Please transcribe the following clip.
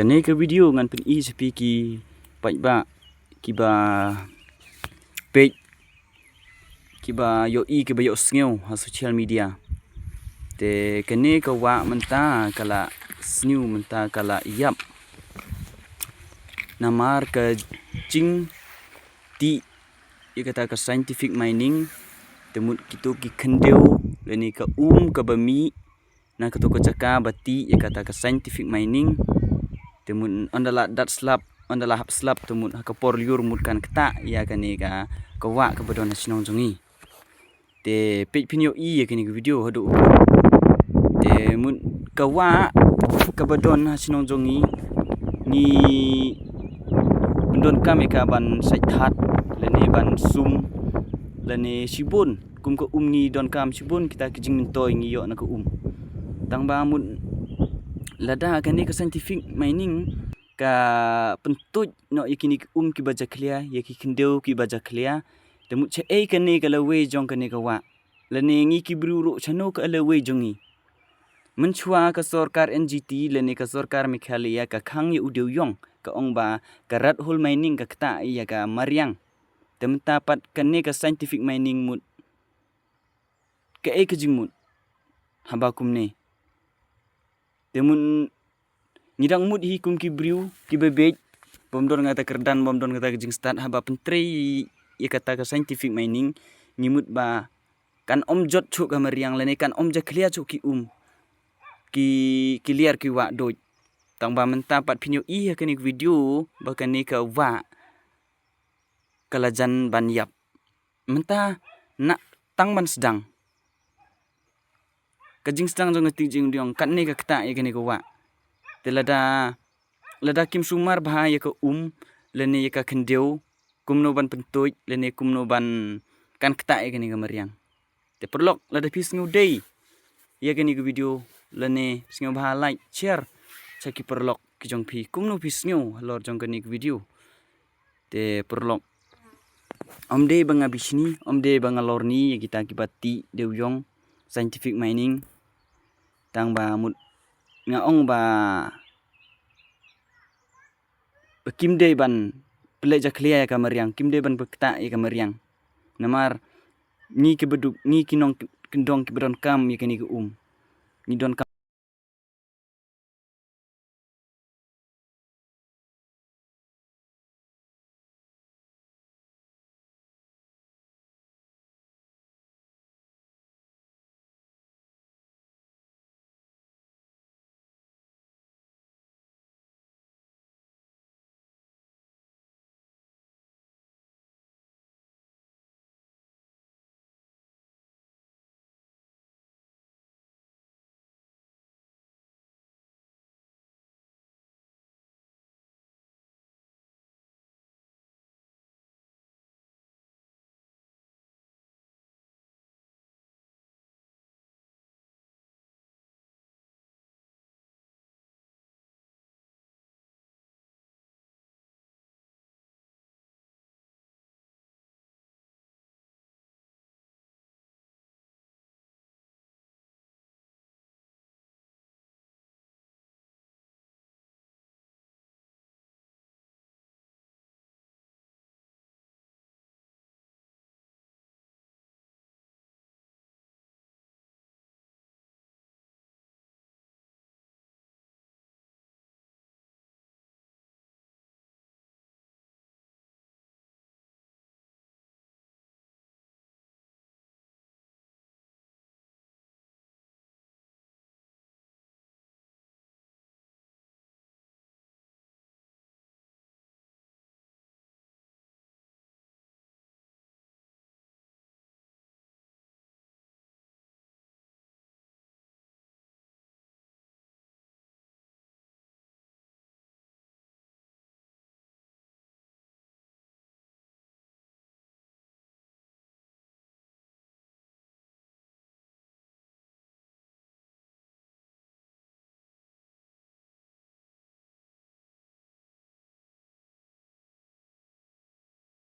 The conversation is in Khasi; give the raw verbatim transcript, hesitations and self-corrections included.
Kane ka video ngan pyni sha phi ki paidbah kiba peit, kiba ïohi, kiba ïohsngew ha social media. Te kane ka wah mynta ka la sniew, mynta ka la ïap. Namar ka jingtih ïa kata ka scientific mining, te mut kito ki khyndew lane ka um kaba mih na kato ka jaka ba tih ïa kata ka scientific mining. Te mut ynda la dat slap, ynda la hap slap, te mut ha ka por lyiur mut kan ktah ïa kane ka, ka wah kaba don ha shnong jong ngi. Te peit phin ïohi ïa kane ka video haduh. Te mut ka wah kaba don ha shnong jong ngi, ngi pyndonkam ïa ka ban sait thad lane ban sum lane shibun. Kum ka um ngi donkam shibun kita ki jingmyntoi ngi ïoh na ka um. Tang ba mut lada kane ka scientific mining ka pyntuid noh ïa kine ki um kiba jakhlia, ïa ki khyndew kiba jakhlia, te mut shaei kane ka lawei jong kane ka wah? Lane ngi ki briew ruh shano ka lawei jong ngi? Mynshuwa ka sorkar N G T lane ka sorkar Meghalaya ka khang ïa u dewïong, ka ong ba ka rat hole mining ka ktah ïa ka mariang. Te mynta pat kane ka scientific mining mut kaei ka jingmut haba kumne? Te mut ngi dang mut hi kum ki briew kiba bieit, bym don kata ka kyrdan, bym don kata ka jingstad, haba pyntrei ïa kata ka scientific mining, ngi mut ba kan ym jot shuh ka mariang lane kan ym jakhlia shuh ki um, ki, ki liar ki wah duh. Tang ba mynta pat phin ïohi ha kane ka video ba kane ka wah ka la jan ban ïap. Mynta na tang ban sdang ka jingsdang jong ka tih jingdewïong, katne ka ktah ïa kane ka wah. Te lada, lada kim sumar bha ïa ka um lane ïa ka khyndew, kumno ban pyntuid lane kumno ban kan ktah ïa kane ka mariang? Te paralok, lada phi sngew dei ïa kane ka video lane sngew bha, like, share sha ki paralok ki jong phi kumno phi sngew halor jong kane ka video. Te paralok, ym dei ba nga bishni, ym dei ba nga lorni ïa kita kiba tih dewïong scientific mining. Tang ba mut nga ong ba ba kim dei ban pynleit jakhlia ïa ka mariang, kim dei ban pynktah ïa ka mariang. Namar ngi kiba duk, ngi ki nongkyndong kiba donkam ïa kane ka um, ngi donkam